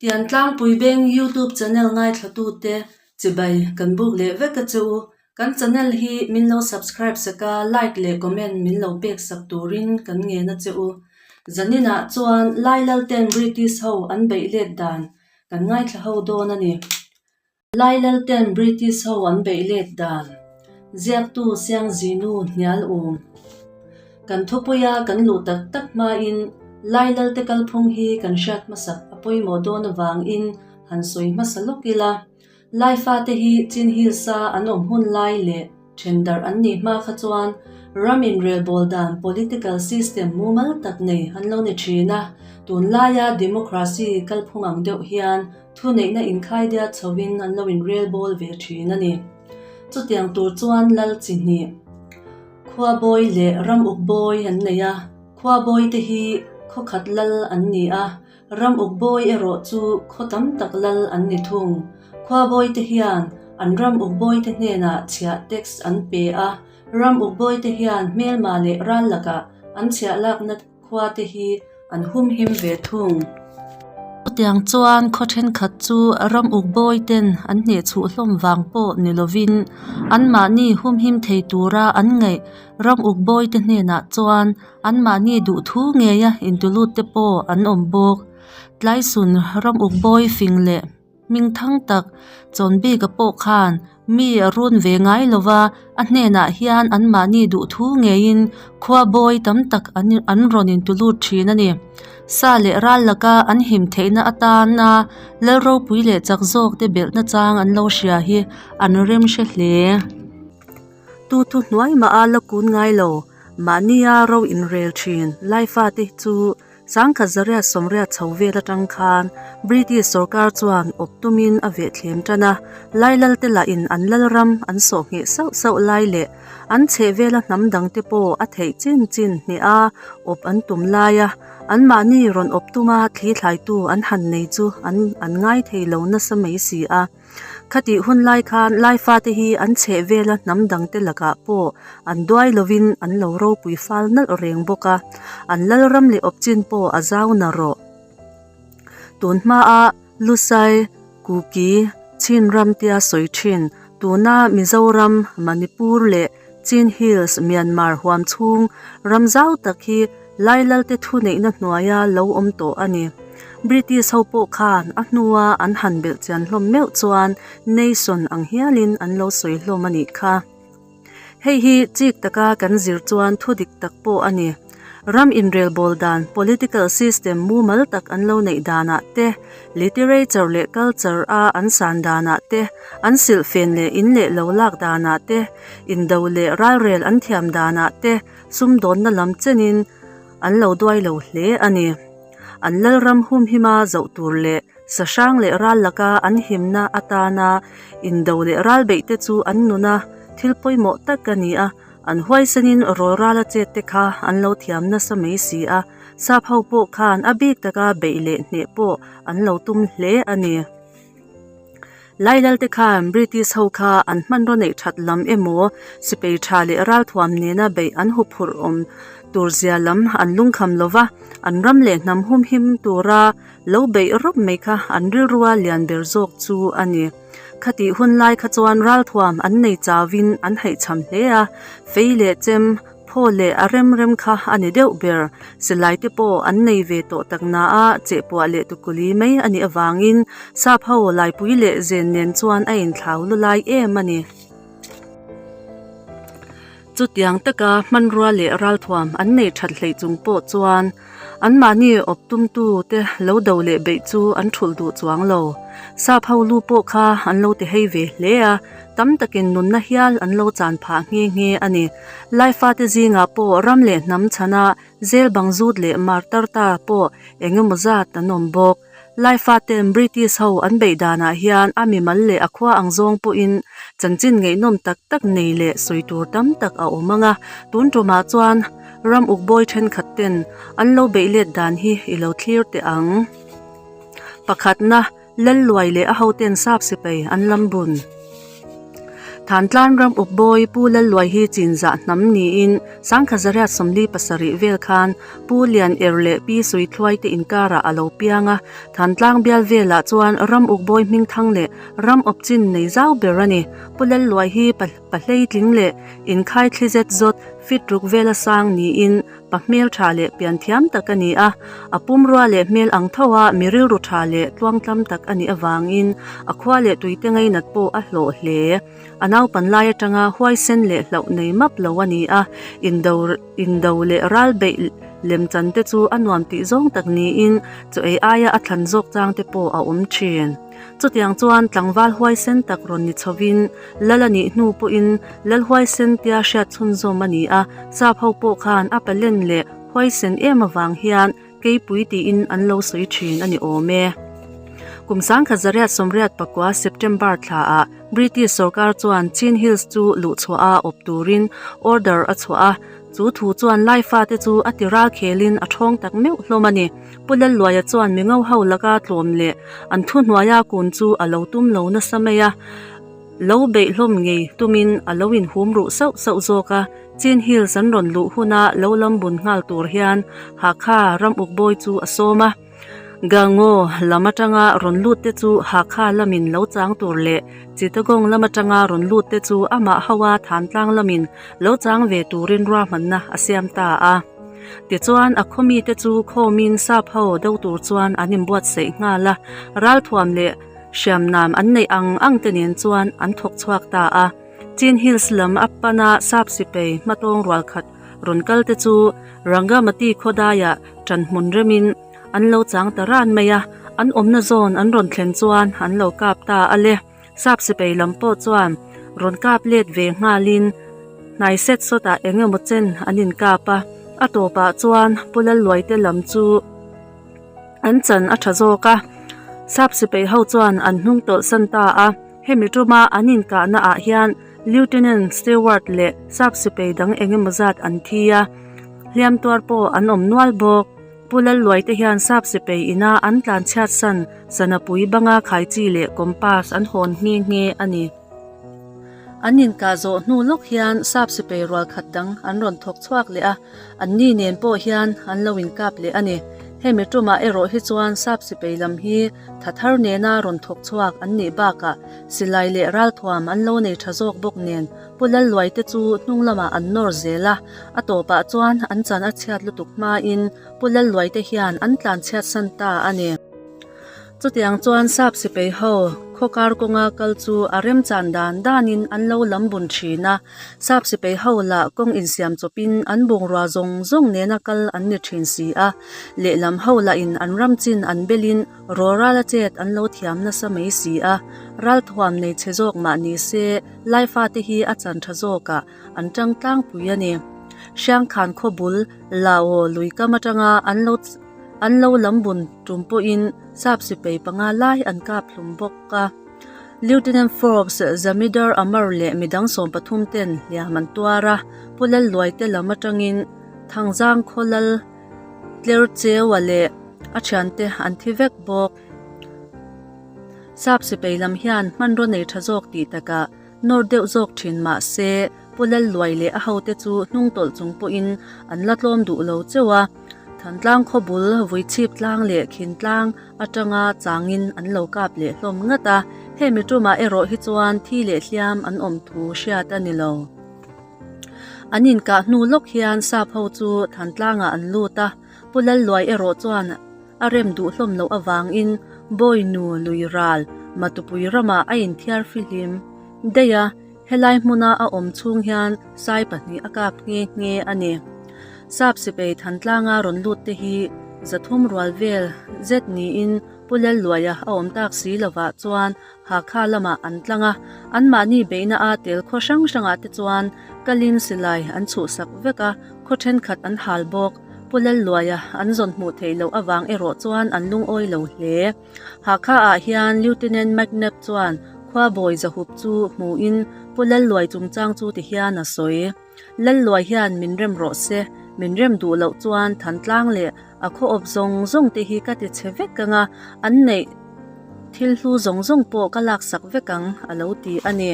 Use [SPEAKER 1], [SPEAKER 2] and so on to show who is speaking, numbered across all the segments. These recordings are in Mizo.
[SPEAKER 1] Tian tlangpui beng YouTube channel ngaithlatute chibai kan buk leh vek a che u. Kan channel hi min lo subscribe sak a, like leh comment min lo pek sak turin kan ngen a che u. Zaninah chuan Lailalten British ho an beih let dan kan ngaithla ho dawn a ni. Lailalten British ho an beih let dan, ziaktu Siangzinu hnial um. Kan thupuia kan luh tak tak hmain Lailalte kalphung hi kan hriat hmasak a pawimawh dawn avangin han sawi hmasa lawk ila. Laifate hi Chin Hills-a an awm hun lai leh Then darh an nih hma kha chuan ram inrelbawl dan political system mumal tak nei an lo ni thin a, tunlaia democracy kalphung ang deuh hian thuneihna inkhaidia chhoin an lo inrelbawl ve thin a ni. Chutiang tur chuan lal chi hnih, Khuabawi leh ram ukbawi an nei a, Khuabawi te hi khawkhat lal an ni a, Ram ukbawi erawh chu khaw tam tak lal an ni thung. Khuabawite hian an ram ukbawite hnenah chhiah tax an pe a, ram ukbawite hian hmelma leh ral lakah an chhiah lakna khuate hi an humhim ve thung. Chutiang chuan khaw thenkhat chu ram ukbawiten an hnehchhuh hlawm vang pawh ni lovin anmahni humhim thei tura an ngaih ram ukbawite hnenah chuan Anmahni duhthu ngeia intulut te pawh an awm bawk. Tlaisun ram uk bawi fing leh hming thang tak Chawnbika pawh khan mi a run ve ngai lo va, a hnenah hian anmahni duhthu ngeiin khua bawi tam tak an an rawn intulut thin a ni. Sa leh ral laka an him theihna atana lal ropui leh chak zawk te belhna chang an lo hria hi an rem hre hle. Tu thu hnuai mah a la kun ngai lo. Mahnia ro inrel thin Laifate chu sangkhat zariat sawmriat chho vel atang khan British sorkar chuan awp tumin a vehthlem tan a, Lailalte lahin an lalram an sawh ngheh sauh sauh lai leh an chhehvela hnam dangte pawh a theih chin chin hneh a awp an tum lai a, anmahni rawn awp tuma thli thlaitu an han nei chu an an ngai thei lo nasa mai si a. Khatih hun lai khan Laifate hi an chheh vela hnam dangte lakah pawh an duai lovin an lo ropui fal nalh reng bawk a, an lalram leh awpchin pawh a zau na rawh. Tun hmaa Lusai, Kuki, Chin ram tia sawi thin, tuna Mizoram, Manipur leh Chin Hills, Myanmar huam chhung ram zau tak hi Lailalte thuneihna hnuaia lo awm tawh a ni. British ho pawh khan a hnua an han belh chian hlawm meuh chuan nation ang hialin an lo sawi hlawm a nih kha. Hei hi chik taka kan zir chuan thu dik tak pawh a ni. Ram inrelbawl dan, political system, mumal tak an lo neih danah te, literature leh culture a an san danah te, an silhfen leh in leh lo lak danah te, indo leh ralrel an thiam danah te, sumdawnna lam chenin an lo duai lo hle a ni. An lalram humhima zoh tur leh sahrang leh ral laka an himna atana indo leh ral beih te chu an nuna thil pawimawh tak a ni a, an huaisanin rawlrala chet te kha an lo thiam nasa mai si a, sap ho pawh khan a bik taka beih leh hneh pawh an lo tum hle a ni. Lailalte khan British ho kha an hmanraw neih that lam emaw sipei tha leh ralthuam nena beih an huphurh awm tur zia lam an lungkham lo va, an ram leh hnam humhim tura lo beih rawp mai kha an rilrua lian ber zawk chu a ni. Khatih hun lai kha chuan ralthuam an nei chauhin an haihchham hle a, fei leh chem, Phaw leh a rem rem kha a ni deuh ber. Silai te pawh an nei ve tawh tak na a, chehpuah leh tukuli mai a nih avangin sap ho laipui leh zen nen chuan a inthlau lu lai em a ni. Chutiang taka hmanrua leh ralthuam an nei that hleih chung pawh chuan anmahni awp tumtu te lo do leh beih chu an thulh duh chuang lo. Sap ho lu pawh kha an lo ti hei ve hle a, tam takin nunna hial an lo chan phah nghe nghe a ni. Laifate zingah pawh ram leh hnam chhana zel bang zut leh martar ta pawh eng emaw zat an awm bawk. Laifaten British ho an beih danah hian a mimal leh a khua ang zawng pawhin chanchin ngaihnawm tak tak nei leh sawi tur tam tak a awm ang a, tun tumah chuan ram ukbawi thenkhat ten an lo beih let dan hi i lo thlir teh ang. Pakhatna, Lalluai leh a hoten sap sipai an lam bun. Thantlang ram ukbawi Pu Lalluai hi chinzah hnam niin Sangkhazariat 47 vel khan Pu Lian Er leh Pi Suithluai te inkarah a lo piang a, Thantlang bial velah chuan ram ukbawi hmingthang leh ram awpchin nei zau ber a ni. Pu Lalluai hi pahleitling leh inkhai thli zet zawt fit ruk vela sang niin pa hmel tha leh pian thiam tak a ni a, a pumrua leh hmel ang tho a mi rilru tha leh tluangtlam tak a nih avangin a khua leh tuite ngainat pawh a hlawh hle. A naupan lai atanga huaisen leh hlauh nei map lo a ni a, indo indo leh ral beih lemchan te chu a nuam tih zawng tak niin chaw ei aia a thlan zawk chang te pawh a awm thin. Chutiang chuan tlangval huaisen tak rawn ni chhovin Lal a nih hnu pawhin Lal huaisen tia hriat chhunzawm a ni a, sap ho pawh khan a palen leh huaisen em avang hian keipui tiin an lo sawi thin a ni awm e. Kum 1989 September thlaah British sorkar chuan Chin Hills chu luhchhuah a awp turin order a chhuah a, chu thu chuan Laifate chu a ti ral khelin a thawng tak meuh hlawm a ni. Pu Lalluaia chuan mi ngo ho laka tlawm leh an thuhnuaia kun chu a lo tum lo nasa mai a, lo beih hlawm ngei tumin a lo inhum ruh sauh sauh zawk a, Chin Hills an rawn luh huna lo lam bun nghal tur hian Hakha ram ukbawi chu a sawm a. Gangaw lam atanga rawn lut te chu Hakha lamin lo chang tur leh Chittagong lam atanga rawn lut te chu amah hoa Thantlang lamin lo chang ve turin ruahmanna a siam ta a. Tichuan, a khaw mite chu khawmin sap ho do tur chuan an inbuatsaih nghal a, ralthuam leh hriamnam an neih ang ang te nen chuan an thawk chhuak ta a. Chin Hills lam a pana sap sipei hmatawng rual khat rawn kal te chu Rangamati khawdaiah ṭan hmun remin an lo chang ta ran mai a, an awmna zawn an rawn thlen chuan an lo kap ta a le. Sap sipei lam pawh chuan rawn kap let ve nghalin hnai set sawtah eng emaw chen an inkap a, a tawpah chuan Pu Lalluaite lam chu an chan a tha zawk a, sap sipei ho chuan an hnung tawlh san ta a, hemi tuma an inkahna ah hian Lieutenant Stewart leh sap sipei dang eng emaw zat an thi a, hliam tuar pawh an awm nual bawk. Pu Lalluai te hian sap sipei ina an tlan chhiat san Sanapui banga khai chi leh compass an hawn nghe nghe a ni. An inkah zawh hnu lawk hian sap sipei rual khat dang an rawn thawk chhuak leh a, anni nen pawh hian an lo inkap leh a ni. Hemi tumah erawh hi chuan sap sipei lam hi tha thar nena rawn thawk chhuak an nih bakah silai leh ralthuam an lo nei tha zawk bawk nen Pu Lalluai te chu hnung lamah an nawr zel a, a tawpah chuan an chan a chhiat lutuk hmain Pu Lalluai te hian an tlan chhiat san ta a ni. Chutiang chuan sap sipei ho khawkar kawnga kal chu a remchan dan danin an lo lam bun thin a, sap sipei ho lah kawng insiam chawpin an bungrua zawng zawng nena kal an ni thin si a, lehlam ho lahin an ram chin an belin rawlral a chet an lo thiam nasa mai si a, ralthuam nei chhe zawk mah ni se Laifa te hi a chan tha zawkah an tang tlangpui a ni. Hriangkhan khaw bul Lao lui kam atanga an lo an lo lam bun tum pawhin sap sipei panga lai an kap hlum bawk a. Lieutenant Forbes, Zamidar Amar leh midang 13 ten hliam an tuar a, Pu Lalluai te lam atangin Thangzang khaw lal Tlercheua leh a thiante an thi vek bawk. Sap sipei lam hian hmanraw nei tha zawk tih takah nawr deuh zawk thin mah se, Pu Lalluai leh a hote chu hnung tawlh chung pawhin an la tlawm duh lo cheuh a. Thantlang khaw bul Vuichhip tlang leh Khin tlang atanga changin an lo kap leh hlawm ngat a, hemi tumah erawh hi chuan thi leh hliam an awm thu hriat a ni lo. An inkah hnu lawk hian sap ho chu Thantlangah an lut a, Pu Lalluai erawh chuan A rem duh hlawm loh avangin Bawinu lui ral Matupui ramah a inthiar fihlim daih a, helai hmuna a awm chhung hian sai pahnih a kap nghe nghe a ni. Sap sipei Thantlanga rawn lut te hi 300 rual vel zet niin Pu Lalluaia a awm tak si lovah chuan Hakha lamah an tlang a, anmahni beihna a tel khaw hrang hrangah te chuan kalin silai an chhuhsak vek a, khaw thenkhat an hal bawk. Pu Lalluaia an zawn hmuh theih loh avang erawh chuan an lungawi lo hle. Hakha ah hian Lieutenant McNab chuan khua bawi zahup chu hmuin Pu Lalluai chungchang chu ti hian a sawi. Lalluai hian min rem rawh se, min rem duh loh chuan Thantlang leh a khaw awp zawng zawng te hi ka ti chhe vek ang a, an neih thil hlu zawng zawng pawh ka laksak vek ang, a lo ti a ni.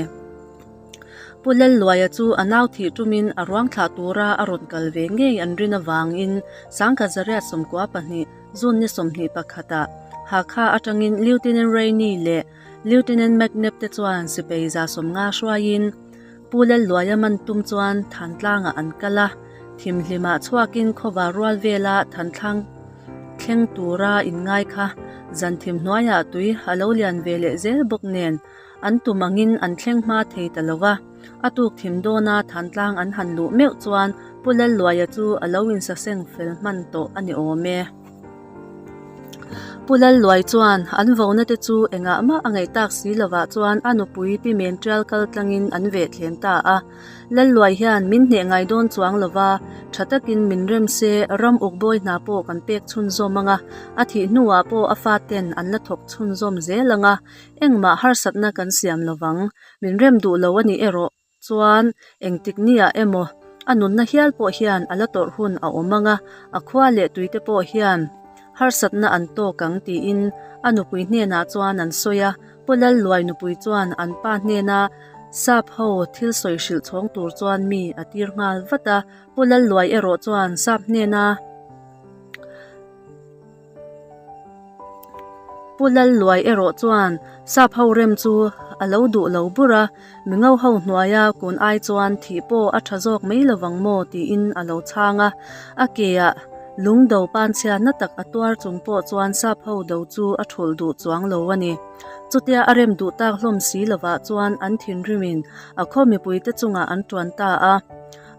[SPEAKER 1] Pu Lalluaia chu a nau thih tumin a ruang thlah tura a rawn kal ve ngei an rin avangin 1992 June ni 21 ah Hakha atangin Lieutenant Rainey leh Lieutenant McNab te chuan sipai 150 hruaiin Pu Lalluaia man tum chuan Thantlangah an kal a, thimhlimah chhuakin khawva rual vela Thantlang thleng tura inngai kha zan thim hnuaiah tui a lo lian ve leh zel bawk nen an tum angin an thleng hma thei ta lo va. A tuk thim dawna Thantlang an han luh meuh chuan Pu Lalluaia chu a lo insaseng fel hman tawh a ni awm e. Pu Lalluai chuan an vona te chu engah mah a ngaih tak si lovah chuan a nupui Pi Mential kal tlangin an veh thlem ta a. Lalluai hian min hneh ngai dawn chuang lova, tha takin min rem se ram uk bawi hna pawh kan pek chhunzawm ang a, a thih hnuah pawh a faten an la thawk chhunzawm zel ang a, engmah harsatna kan siam lovang, min rem duh lo a nih erawh. Chuan engtik niah emaw a nunna hial pawh hian a la tawrh hun a awm ang a, a khua leh tuite pawh hian harsatna an tawk ang tiin a nupui hnenah chuan an sawi a. Pu Lalluai nupui chuan an pa hnena sap ho thil sawi hrilh chhawng tur chuan mi a tir nghal vat a. Pu Lalluai erawh chuan sap hnena Pu Lalluai erawh chuan sap ho rem chu a lo duh lo bur a, mingo ho hnuaia kun ai chuan thih pawh a tha zawk mai lovang maw tiin a lo chhang a, a ke ah lung do panchhia na tak a tuar chung pawh chuan sap ho do chu a thulh duh chuang lo a ni. Chutia a rem duh tak hlawm si lovah chuan an thinrimin a khaw mipuite chungah an tuan ta a.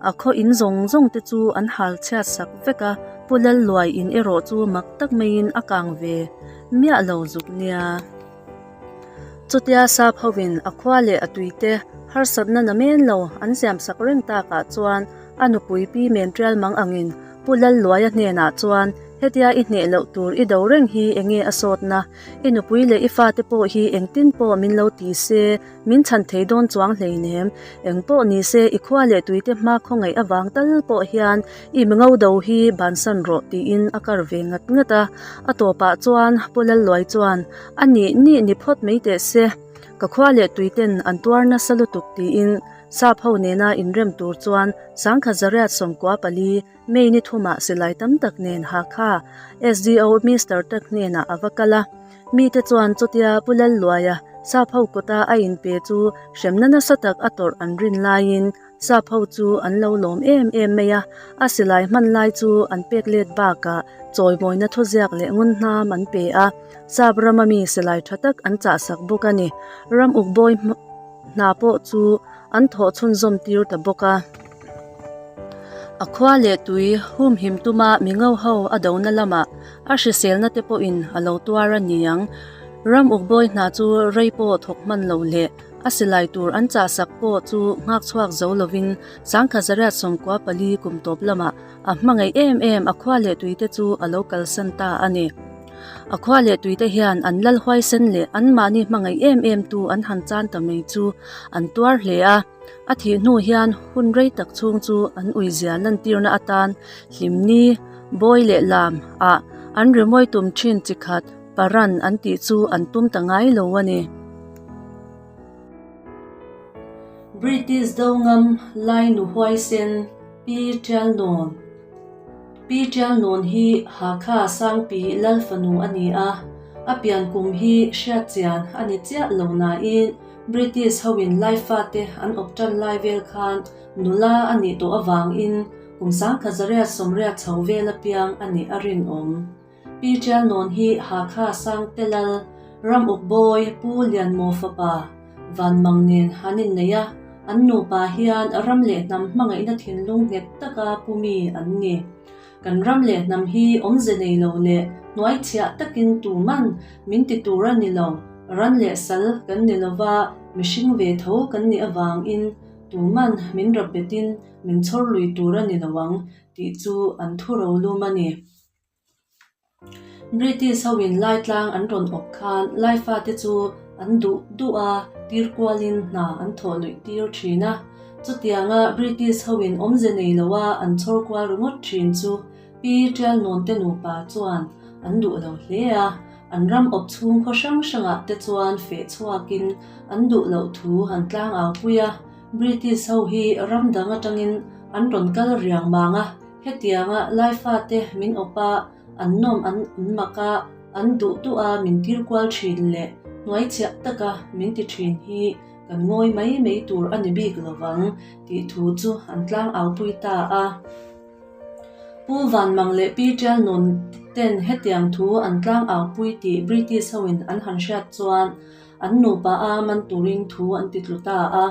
[SPEAKER 1] A khaw in zawng zawng te chu an hal chhiat sak vek a, Pu Lalluai in erawh chu mak tak maiin a kang ve miah lo zuk nia. Chutia sap hovin a khua leh a tui te harsatna na men lo an siam sak reng takah chuan a nupui Pi Mentrial mang angin Pu Lalluaia hnenah chuan hetia i hneh loh tur i do reng hi enge a sawtna, i nupui leh i fate pawh hi engtin pawh min lo ti se, Min chhan thei dawn chuang hleinem. Eng pawh ni se i khua leh tuite hma khawngaih avang tal pawh hian i mingo do hi bansan rawh tiin a kar ve ngat ngat a. A tawpah chuan Pu Lalluai chuan a nih nih ni phawt mai teh se, ka khua leh tuiten an tuar nasa lutuk tiin sap ho nena inrem tur chuan 1994 May ni thumah silai tam tak nen Hakha SDO Mister Tak hnenah a va kal a. Mite chuan chutia Pu Lalluaia sap ho kawta a inpe chu hremna nasa tak a tawrh an rin laiin sap ho chu an lo lawm em em mai a, a silai hman lai chu an pek let bakah chawimawina thuziak leh ngun hnam an pe a, sap rama mi silai tha tak an chahsak bawk a ni. Ram ukbawi hna pawh chu an thawh chhunzawm tir ta bawk a. A khua leh tui humhim tuma mi ngo ho a dona lamah a hriselna te pawhin a lo tuar a ni ang. Ram ukbawi hna chu rei pawh thawk hman lo leh a silai tur an chahsak pawh chu nghak chhuak zo lovin 1994 kum tawp lamah a hmangaih em em a khua leh tuite chu a lo kalsan ta a ni. A khua leh tuite hian an lal huaisen leh anmahni hmangaih em em tu an han chan ta mai chu an tuar hle a. A thih hnu hian hun rei tak chhung chu an uizia lantirna atan hlimni, bawi leh lam ah an rimawi tum thin chi khat paran an tih chu an tum ta ngai lo a ni. British dongam lai nu huaisen Pi Tialnawn Pi Tialnawn hi Hakha Sangpi Lal fanu a ni a, a pian kum hi hriatchian a ni chiah lo nain British hoin Lai fate an awp tan lai vel khan nula a nih tawh avangin kum 1980 chho vel apiang a nih a rinawm. Pi Tialnawn hi Hakha Sangte Lal, Ram Ukbawi Pu Lianmaw fapa Vanmang nen an innei a, an nupa hian ram leh hnam hmangaihna thinlung nghet taka pu mi an ni. Kan ram leh hnam hi awmze nei lo leh hnuaichhiah takin tuman min ti tur a ni lo, ran leh sal kan ni lova mihring ve tho kan nih avangin tuman min rapbetin min chhawr lui tur a ni lo ang tih chu an thu rolum a ni. British hoin Laitlang an rawn awp khan Laifate chu an duh duh a, tir kualin hna an thawh luih tir thin a. Chutianga British hoin awmze nei loa an chhawr kual ringawt thin chu Pi Tialnawnte nupa chuan an duh lo hle a, an ram awp chhung khaw hrang hrangah te chuan feh chhuakin an duh loh thu an tlangau pui a. British ho hi ram dang atangin an rawn kal riang mang a, hetianga Laifate min awp a, an nawm an mak a, an duh duh a min tir kual thin leh hnuaichhiah taka min ti thin hi kan ngawi mai mai tur a ni bik lovang tih thu chu an tlang aupui ta a. Pu Vanmang leh Pi Ṭialnawn ten hetiang thu an tlang aupui tih British hoin an han hriat chuan an nupa a man turin thu an ti tlu ta a.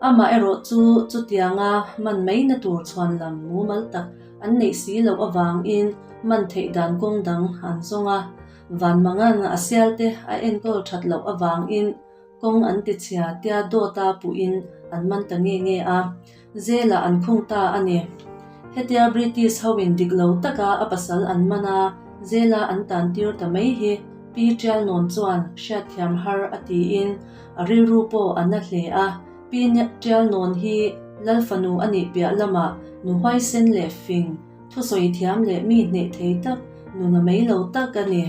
[SPEAKER 1] Amah erawh chu chutianga man mai na tur chhuan lam mumal tak an neih si loh avangin man theih dan kawng dang an zawng a. Vanmangan a sialte a enkawl that loh avangin kawng an ti chhia tia dawta puhin an man ta nge nge a. Zelah an khung ta a ni. Hetia British hoin dik lo taka a pasal an man a, zela an tan tir ta mai hi Pi Ṭialnawn chuan hriatthiam har a tiin a rilru pawh a na hle a. Pi Ṭialnawn hi Lal fanu a nih piah lamah nu huaisen leh fing, thusawi thiam leh mi hneh thei tak, nuna mai lo tak a ni.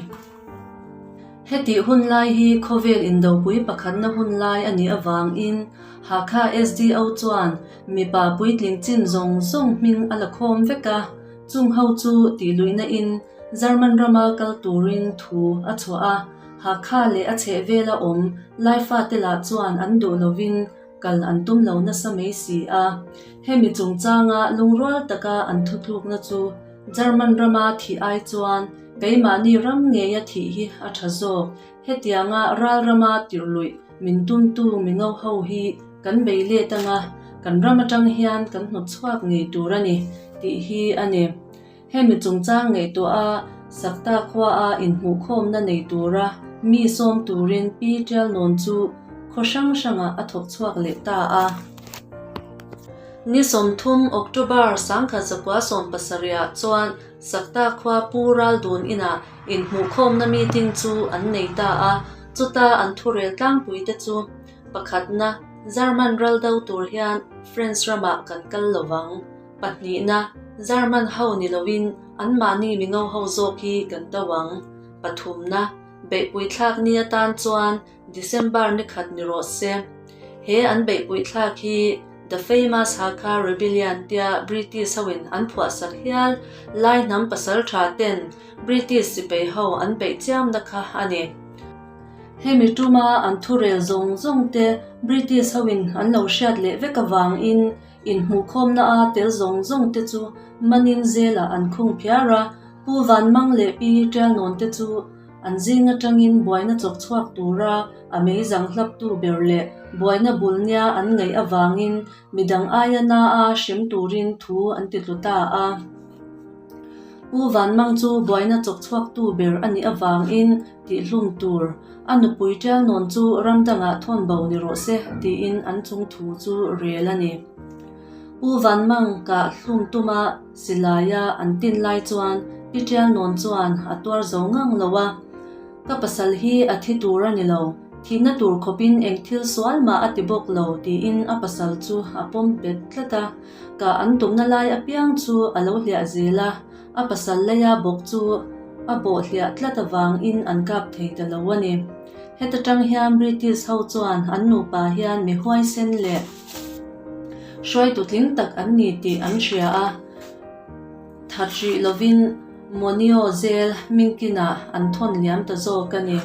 [SPEAKER 1] Hetih hun lai hi khawvel indopui pakhatna hun lai a nih avangin Hakha SDO chuan mipa puitling chin zawng zawng hming a la khawm vek a, chung ho chu tihluihna in German rama kal turin thu a chhuah a, Hakha leh a chhehvela awm Laifate lah chuan an duh lovin kal an tum lo nasa mai si a. Hemi chungchanga lungrual taka an thutlukna chu German rama thih ai chuan Keimahni ram ngeia thih hi a tha zawk. Hetianga ral rama tirh luih min tumtu mingo ho hi kan bei let anga kan ram atang hian kan hnawt chhuak ngei tur a ni tih hi a ni. Hemi chungchang ngaihtuah a Sakta khua a inhmuhkhawmna nei tura mi sawm turin Pi Ṭialnawn chu khaw hrang hrangah a thawk chhuak leh ta a. Ni 30 October 1917 chuan Sakta khua Pu Raldun inah inhmuhkhawmna meeting chu an nei ta a, chuta an thurel tlangpui te chu pakhatna German ral do tur hian France ramah kan kal lo vang, pahnihna German ho ni loin anmahni mingo ho zawk hi kan do ang, pathumna beihpui thlak ni atan chuan December ni khat ni rawh se. He an beihpui thlak hi The Famous Hakha Rebellion tia British hoin an phuahsak hial lai hnam pasal tha ten British sipai ho an beih chiamna kha a ni. Hemi tuma an thurel zawng zawng te British hoin an lo hriat leh vek avangin inhmuhkhawmna a tel zawng zawng te chu manin zelah an khung phiar a, Pu Vanmang leh Pi Ṭialnawn te chu An zing atangin buaina chawk chhuak tura a meizang hlaptu ber leh buaina bul nia an ngaih avangin midang aia na a hrem turin thu an ti tlu ta a. Pu Vanmang chu buaina chawk chhuaktu ber a nih avangin tihhlum tur a nupui Ṭialnawn chu ram dangah thawn bo ni rawh se tiin an chung thu chu rel a ni. Pu Vanmang kah hlum tuma Silaia an tin lai chuan Pi Ṭialnawn chuan a tuar zo ngang lo a, Ka pasal hi a thi tur a ni lo, thihna tur khawpin eng thil sual mah a ti bawk lo tiin a pasal chu a pawm bet tlat a, kah an tumna lai apiang chu a lo hliah zel a, a pasal leia bawk chu a bawh hliah tlat avangin an kap thei ta lo a ni. Heta tang hian British ho chuan an nupa hian mi huaisen leh Hruaitu tling tak an ni tih an hria a, that rih lovin Monio zel Minkin-ah an thawn liam ta zawk a ni.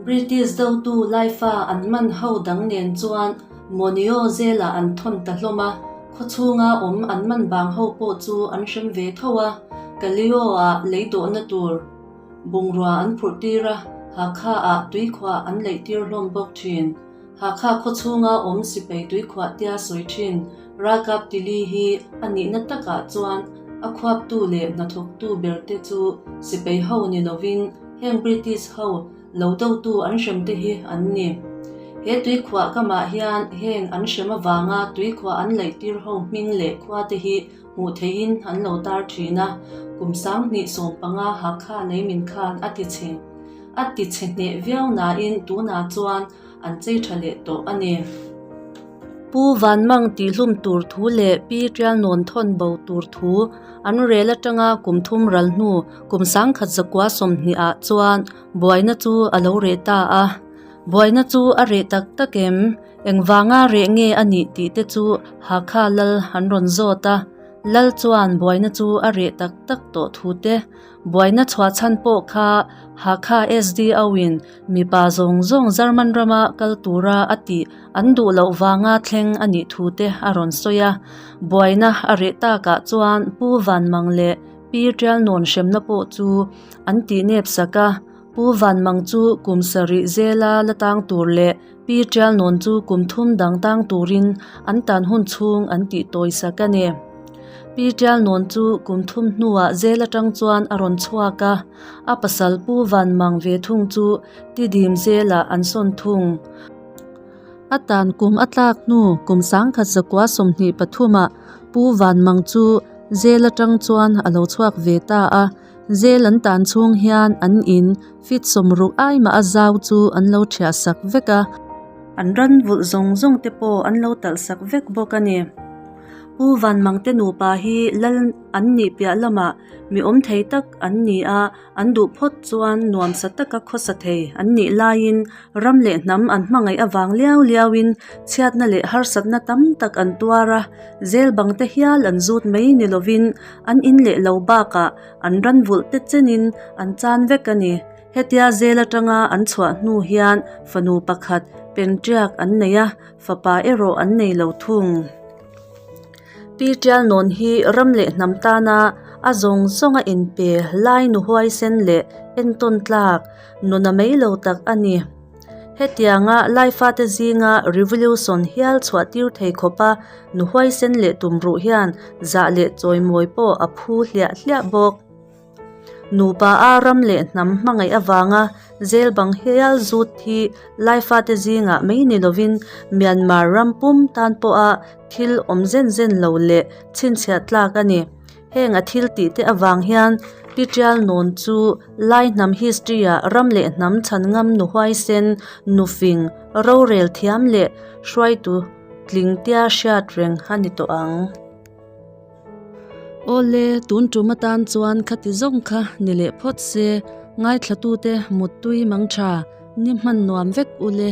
[SPEAKER 1] British dotu Laifa an man ho dang nen chuan Monio zelah an thawn ta hlawm a, khawchhunga awm an man vang ho pawh chu an hrem ve tho a, Kaleo-ah lei dawhna tur bungrua an phurh tir a, Hakha-ah tuikhuah an leih tir hlawm bawk thin. Hakha khawchhunga awm sipai tuikhuah tia sawi thin ralkap tili hi a nihna takah chuan a khuaptu leh hnathawktu berte chu sipai ho ni lovin heng British ho lo dotu an hremte hi an ni. He tuikhuah kamah hian heng an hrem avanga tuikhuah an laihtir ho hming leh khuate hi hmuh theihin an lo tar thin a, kum 2015 Hakha leimin khan a ti chhe a ti chhe hneh viau nain tunah chuan an chei tha leh tawh a ni. Pu Vanmang tihhlum tur thu leh Pi Ṭialnawn thawn bo tur thu an rel atanga kum thum ral hnu kum 1920 ah chuan buaina chu a lo reh ta a. Buaina chu a reh tak tak em? Engvanga reh nge a nih tih te chu Hakha lal an rawn zawt a, lal chuan buaina chu a reh tak tak tawh thu te, buaina chhuah chhan pawh kha Hakha SDO in mipa zawng zawng German rama kal tura a tih an duh loh vanga thleng a nih thu te a rawn sawi a. Buaina a reh takah chuan Pu Vanmang leh Pi Tialnawn hremna pawh chu an tih nep sak a, Pu Vanmang chu kum sarih zela la tang tur leh Pi Tialnawn chu kum thum dang tang turin an tan hun chhung an tih tawi sak a ni. Pi Tialnawn chu kum thum hnuah zel atang chuan a rawn chhuak a, a pasal Pu Vanmang ve thung chu Tidim zelah an sawn thung. A tan kum a tlak hnu kum sangkhat zakua 23 ah Pu Vanmang chu zel atang chuan a lo chhuak ve ta a, zel an tan chhung hian an in fit 60 ai mah a zau chu an lo thiah sak vek a. An ran vulh zawng zawng te pawh an lo talh sak vek bawk a ni. Pu Vanmang te nupa hi lal an nih piah lamah mi awm thei tak an ni a, An duh phawt chuan nuamsa taka khawsa thei an nih laiin ram leh hnam an hmangaih avang liau liauin chhiatna leh harsatna tam tak an tuar a, zel bang te hial an zut mai ni lovin an in leh lo bakah an ran vulh te chenin an chan vek a ni. Hetia zel atanga an chhuah hnu hian fanu pakhat penṭiak an nei a, fapa erawh an nei lo thung. Pi Tialnawn hi ram leh hnam tana a zawng zawnga inpe lai nu huaisen leh entawn tlak nuna mai lo tak a ni. Hetianga Laifate zinga revolution hial chhuah tir thei khawpa nu huaisen leh tumruh hian zah leh chawimawi pawh a phu hliah hliah bawk. Nupa a ram leh hnam hmangaih avanga zel bang hial zut hi Laifate zingah mai ni lovin Myanmar ram pum tan pawha thil awm zen zen lo leh chhinchhiah tlak a ni. Heng a thil tih te avang hian Pi Tialnawn chu Lai hnam history-ah ram leh hnam chhan ngam nu huaisen, nufing, rorel thiam leh hruaitu tling tia hriat reng a ni tawh ang. Awle, tun tum atan chuan khati zawng kha ni leh phawt se, ngaithlatute muttui mang tha, ni hman nuam vek ule.